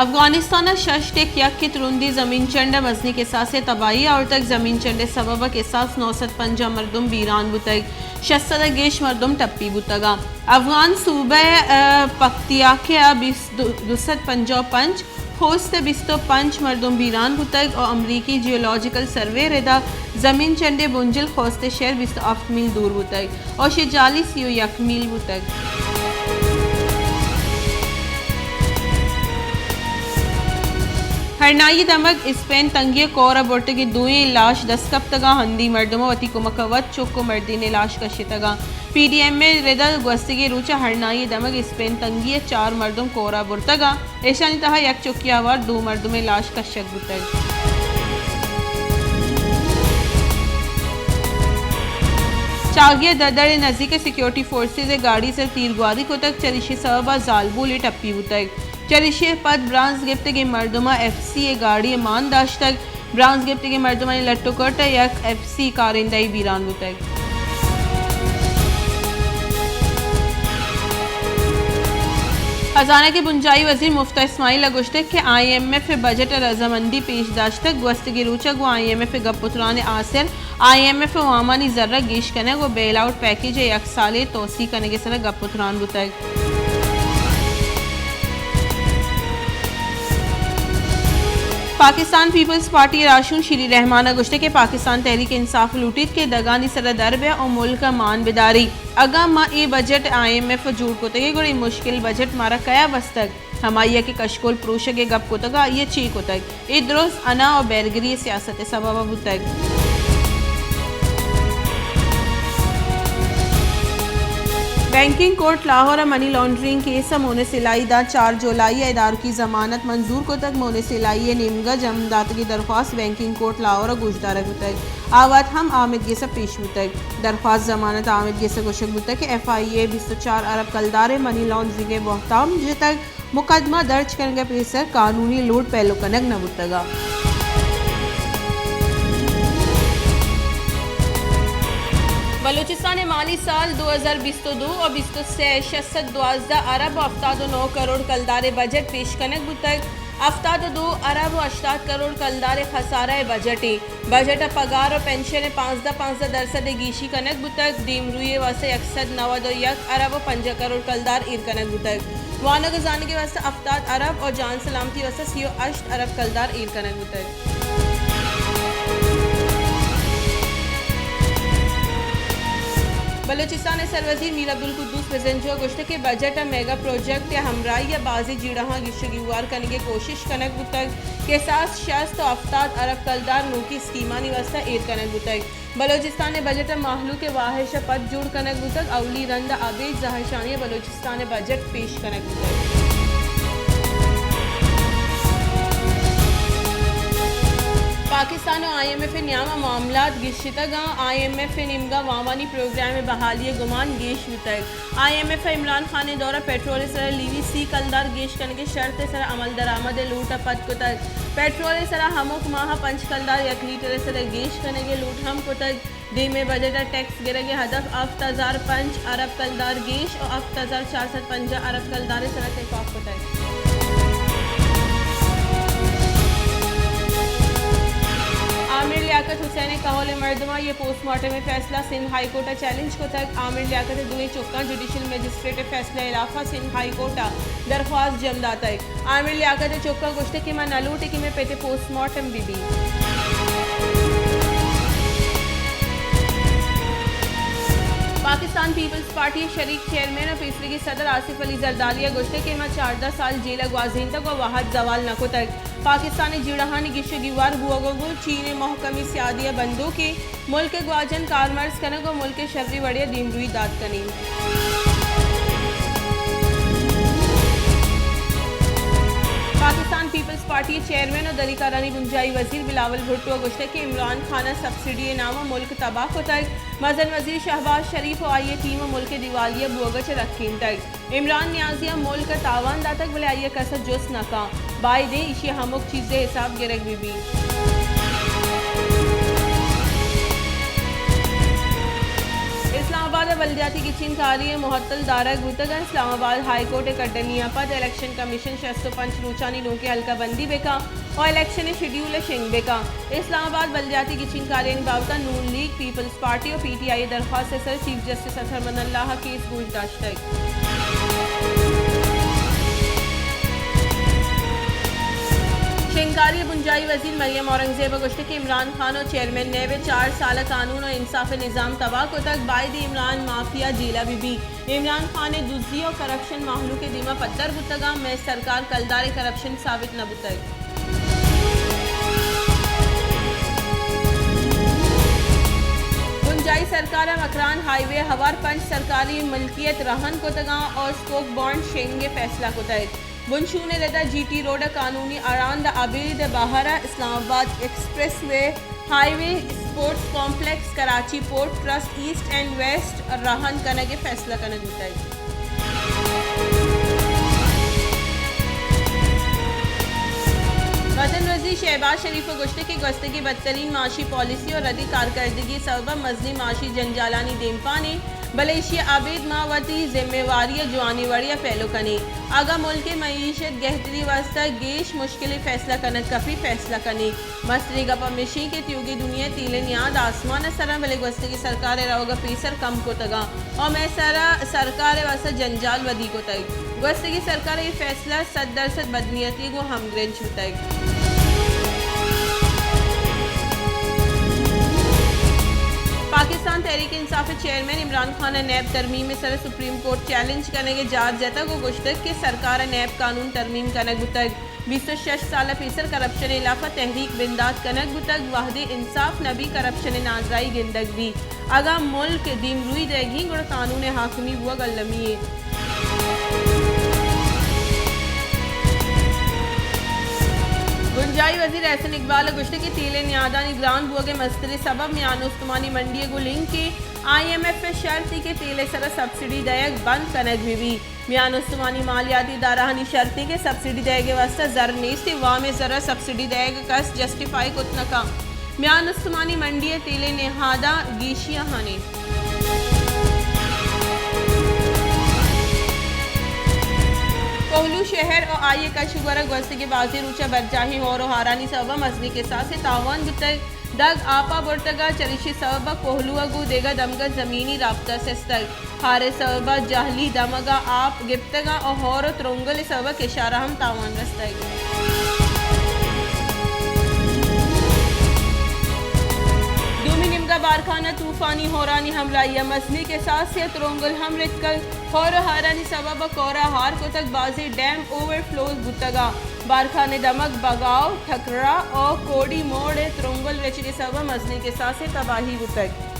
افغانستان ءَ شش ٹک یک ءِ ترندیں زمین چنڈ ءَ مزنیں کساسے ءَ تباہی آورتگ۔ زمین چنڈ ءِ سبب ءَ کساس نو سد پنجاہ مردم بیران بوتگ، شش سد ءَ گیش مردم ٹپی بوتگ۔ افغان صوبہ، ءَ، پکتیاکہ ءَ بیست، دو سد پنجاہ ءُ پنچ، خوست ءَ بیست ءُ پنچ مردم بیران بوتگ ءُ امریکی جیولوجیکل سروے ءِ ردا زمین چنڈ ءِ بنجل خوست ءِ شہر بیست ءُ ہفت میل دور بوتگ ءُ شہ جالی سی ءُ یک میل بوتگ۔ ہرنائی ءِ دمگ اسپین تنگی ءِ کور ءَ برتگیں دوئیں لاش دست کپتگاں۔ ہندی مردماں وتی کمک ءَ وت چک ءُ مردینیں لاش کشتگاں۔ پی ڈی ایم ءِ ردا گوستگیں روچ ءَ ہرنائی ءِ دمگ اسپین تنگی ءَ چار مردم کور ءَ برتگاں۔ ایشانی تہا یک چکی ءَ ہوار دو مردمے لاش کشگ بوتگ۔ چاگی ءَ ددڑ ءِ نزیک ءَ سیکیورٹی فورسز ءِ گاڑی ءِ سر ءَ تیرگواری کتگ، چریشی ءِ سبب ءَ زالبولے ٹپی بوتگ۔ چریشی ءَ پد برانز گپتگیں مردماں ایف سی ءِ گاڑی ءَ مان داشتگ۔ برانز گپتگیں مردمانی لٹ ءُ کٹ ءَ یک ایف سی کارندہ ئے بیران بوتگ۔ خزانگ ءِ بنجاہی وزیر مفتاح اسماعیل ءَ گوشتگ کہ آئی ایم ایف ءِ بجٹ ءَ رضامندی پیش داشتگ۔ گوستگیں روچ ءَ گوں آئی ایم ایف ءِ گپ ءُ تران ءِ آسر آئی ایم ایف ءِ وامانی زر ءَ گیش کنگ ءُ بیل آؤٹ پیکج ءِ یک سالے ءِ توسیع کنگ ءِ سر ءَ گپ ءُ تران بوتگ۔ پاکستان پیپلز پارٹی ءِ راہشون شیری رحمان ءَ گوشتگ کہ پاکستان تحریک انصاف لوٹیت کہ دگانی سر ءَ در بیا ءُ ملک ءَ مان بداری۔ اگاں ما اے بجٹ آئی ایم ایف ءَ جوڑ کتگ ئے گڑا اے مشکل بجٹ مارا کیا بستگ؟ ہمائی ءَ کہ کشکول پروشگ ءِ گپ کتگ، آئی ءَ چے کتگ؟ اے درست انا ءُ بیرگری ءِ سیاست ءِ سبب ءَ بوتگ۔ بینکنگ کورٹ لاہور ءَ منی لانڈرنگ کیس ءَ مونس الہی داں چار جولائی ءَ ادارکی ضمانت منظور کتگ۔ مونس الہی ءِ نیمگ ءَ جم داتگیں درخواست بینکنگ کورٹ لاہور ءَ گوشدارگ بوتگ۔ آ وت ہم آمید گس ءَ پیش بوتگ۔ درخواست ضمانت آمید گس ءَ گوشگ بوتگ کہ ایف آئی اے ءَ بیست ءُ چار ارب کلدار ءِ منی لانڈرنگ ءِ بہتام جتگ۔ مقدمہ درج کنگ ءَ پیسر قانونی لوڑ پیلو کنگ نہ بوتگ ءَ۔ بلوچستان ءِ مالی سال دو ہزار بیست ءُ دو ءُ بیست ءُ سے ءَ شش سد دوازدہ ارب ءُ ہفتاد ءُ نو کروڑ کلدار ءِ بجٹ پیش کنگ بوتگ۔ ہفتاد ءُ دو ارب ءُ ہشتاد کروڑ کلدار ءِ خسارہ ءِ بجٹے۔ بجٹ ءَ پگار ءُ پنشن ءِ پانزدہ، پانزدہ درسد ءِ گیشی کنگ بوتگ، دیمروئی ءِ واستہ یک سد نود ءُ یک ارب ءُ پنجاہ کروڑ کلدار ایر کنگ بوتگ، وانگ ءُ زانگ ءِ واستہ ہفتاد ارب ءُ جان سلامتی ءِ واستہ سی ءُ ہشت ارب کلدار ایر کنگ بوتگ۔ بلوچستان ءِ سروزیر میر عبدالقدوس بزنجو ءَ گوشتگ کہ بجٹ ءَ میگا پروجیکٹ ءِ ہمراہی ءَ بازیں جیڑہاں گیش ءُ گیوار کنگ ءِ کوشش کنگ بوتگ۔ کساس شست ءُ ہفتاد ارب کلدار نوکیں اسکیمانی واستہ ایر کنگ بوتگ۔ بلوچستان ءِ بجٹ ءَ مہلوک ءِ واہش ءَ پد جوڑ کنگ بوتگ، اولی رند ءَ ابید زہرشانی ءَ بلوچستان ءِ بجٹ پیش کنگ بوتگ۔ پاکستان ءُ آئی ایم ایف ءِ نیام ءَ معاملات گیشتگ اَنت، آئی ایم ایف ءِ نیمگ ءَ وامانی پروگرام ءِ بحالی ءِ گمان گیش بوتگ۔ آئی ایم ایف ءَ عمران خان ءِ دور ءَ پٹرول ءِ سر ءَ لیوی سی کلدار گیش کنگ ءِ شرط ءِ سر ءَ عمل درآمد ءِ لوٹ ءَ پد کتگ۔ پٹرول ءِ سر ءَ ہمک ماہ ءَ پنچ کلدار یک لیٹر ءِ سر ءَ گیش کنگ ءِ لوٹ ہم کتگ۔ دیمی بجٹ ءَ ٹیکس گرگ ءِ ہدف ہفت ہزار پنچ ارب کلدار گیش ءُ ہفت ہزار چار سد پنجاہ ارب کلدار ءِ سر ءَ تپاک کتگ۔ عامر لیاقت حسین ءِ کہول ءِ مردماں آئی ءِ پوسٹ مارٹم ءِ فیصلہ سندھ ہائی کورٹ ءَ چیلنج کتگ۔ عامر لیاقت ءِ دوئیں چکاں جوڈیشل مجسٹریٹ ءِ فیصلہ ءِ ہلاف ءَ سندھ ہائی کورٹ ءَ درخواست جم داتگ۔ عامر لیاقت ءِ چکاں گوشتگ کہ ما نہ لوٹیں کہ مئے پت ءِ پوسٹ مارٹم بہ بیت۔ پاکستان پیپلز پارٹی ءِ شریک چیئرمین ءُ پیسریگیں صدر آصف علی زرداری ءَ گوشتگ کہ ما چاردہ سال جیل ءَ گوازینتگ ءُ وہد زوال نہ کتگ۔ پاکستان ءِ جیڑہانی گیش ءُ گیوار بوگ ءَ گوں چین ءِ مہکمیں سیادی ءَ بندوک ایں۔ ملک ءِ گواجن کارمرز کنگ ءُ ملک ءِ شری وڑے ءَ دیمروئی دات کنیں۔ پاکستان پیپلز پارٹی ءِ چیئرمین ءُ دریکارانی بنجاہی وزیر بلاول بھٹو ءَ گوشتگ کہ عمران خان ءَ سبسڈی ءِ نام ءَ ملک تباہ کتگ۔ مزن وزیر شہباز شریف ءُ آئی ءِ ٹیم ءَ ملک ءِ دیوالی ءَ بوگ ءَ چہ رکینتگ۔ عمران نیازی ءَ ملک ءَ تاوان داتگ، بلے آئی ءَ کس ءَ جست نہ کنت۔ بائدیں ایشی ءِ ہمک چیز ءِ حساب گرگ بہ بیت۔ اسلام آباد بلدیاتی گچین کاری ءِ معطل دارگ بوتگ انت۔ اسلام آباد ہائی کورٹ ءِ کڈنی ءَ پد الیکشن کمیشن شست ءُ پنچ روچانی نوکیں حلقہ بندی بکن ءُ الیکشن ءِ شیڈیول ءَ شنگ بکن۔ اسلام آباد بلدیاتی گچین کاریانی بابت ءَ نون لیگ، پیپلز پارٹی ءُ پی ٹی آئی ءِ درخواست ءِ سر چیف جسٹس اطہر من اللہ ءَ کیس گوش داشتگ۔ شنگکاری ءِ بنجاہی وزیر مریم اورنگزیب ءَ گوشتگ کہ عمران خان ءُ چیئرمین نیب ءِ چار سال ءَ قانون ءُ انصاف ءِ نظام تباہ کتگ، باید عمران مافیا جیل ءَ بہ بیت۔ عمران خان ءِ دزی ءُ کرپشن مہلوک ءِ دیما پدر بوتگ ءُ مئے سرکار کلدار ءِ کرپشن ثابت نہ بوتگ۔ بنجاہی سرکار ءَ مکران ہائی وے ءِ ہوار پنچ سرکاری ملکیت رہن کتگ ءُ اسکوپ بانڈ شنگ ءِ فیصلہ کتگ۔ بنشون ءِ رد ءَ جی ٹی روڈ ءِ قانونی اڑاند ءَ ابید ءِ بہر ءَ Islamabad expressway, highway, sports complex, Karachi port trust, east and west رہن کنگ ءِ فیصلہ کنگ بوتگ۔ وطن رزی شہباز شریف ءَ گوشتگ کہ گوستگیں بدترین معاشی پالیسی ءُ ردی کارکردگی ءِ سبب ءَ مزنیں معاشی جنجالانی دیمپان ایں، بلے ایشی ءَ ابید ما وتی ذمہ واری ءَ جوانیں وڑے ءَ پیلو کنیں۔ اگاں ملک ءِ معیشت گہتری ءِ واستہ گیش مشکلیں فیصلہ کنگ کپی، فیصلہ کنیں۔ مستریں گپ ہمیش ایں کہ تیوگیں دنیا ءِ تیل ءِ نیاد آسمان ءِ سر ءَ، بلے گوستگیں سرکار ءِ روگ ءَ پیسر کم کتگ ءُ مئے سر ءَ سرکار ءِ واستہ جنجال ودی کتگ۔ گوستگیں سرکار ءِ اے فیصلہ سد درسد بدنیتی ءَ گوں ہمگرنچ بوتگ۔ پاکستان تحریک انصاف ءِ چیئرمین عمران خان ءَ نیب ترمیم ءِ سر ءَ سپریم کورٹ چیلنج کنگ ءِ جار جتگ ءُ گوشتگ کہ سرکار ءَ نیب قانون ترمیم کنگ بوتگ۔ بیست ءُ شش سال ءَ پیسر کرپشن ءِ ہلاپ ءَ تحریک بندات کنگ بوتگ، وہدے انصاف نہ بیت، کرپشن ءِ نادراہی گندگ بیت۔ اگاں ملک دیمروئی دئیگی ایں، گڑا قانون ءِ حاکمی بوگ المی ایں۔ بنجاہی وزیر احسن اقبال ءَ گوشتگ کہ تیل ءِ نیادانی گران بوگ ءِ مستریں سبب میان استمانی منڈی ءِ گوں لنک ایں۔ آئی ایم ایف ءِ شرط ایں کہ تیل ءِ سر ءَ سبسڈی دئیگ بند کنگ بہ بیت۔ میان استمانی مالیاتی ادارہانی شرط ایں کہ سبسڈی دئیگ ءِ واستہ زر نیست ایں، وام ءِ زر ءَ سبسڈی دئیگ ءَ کس جسٹیفائی کت نہ کنت۔ میان استمانی منڈی ءِ تیل ءِ نہاداں گیشی ءَ ہان ایں۔ کوہلو شہر ءُ آئی ءِ کش ءُ گور ءَ گوستگیں بازیں روچ ءَ برجاہیں ہور ءُ ہارانی سبب ءَ مزنیں کساسے تاوان بوتگ۔ دگ آپ ءَ برتگ ءُ چریشی ءِ سبب ءَ کوہلو ءَ گوں دگہ دمگ ءَ زمینی رابطہ سستگ۔ ہار ءِ سبب ءَ جہلی دمگ ءَ آپ گپتگ ءُ ہور ءُ ترونگل ءِ سبب ءَ کشار ءَ ہم تاوان رستگ۔ دومی نیمگ ءَ بارکھان ءَ طوفانی ہورانی ہمراہی ءَ مزنیں کساسے ءَ ترونگل ہم رتکگ۔ ہور ءُ ہارانی سبب ءَ کور ءَ ہار کتگ، بازیں ڈیم اوور فلوز بوتگ ءُ بارکھان ءِ دمگ بگاؤ، ٹھکرا ءُ کوڑی موڑ ءِ ترونگل رچگ ءِ سبب ءَ مزنیں کساسے ءَ تباہی بوتگ۔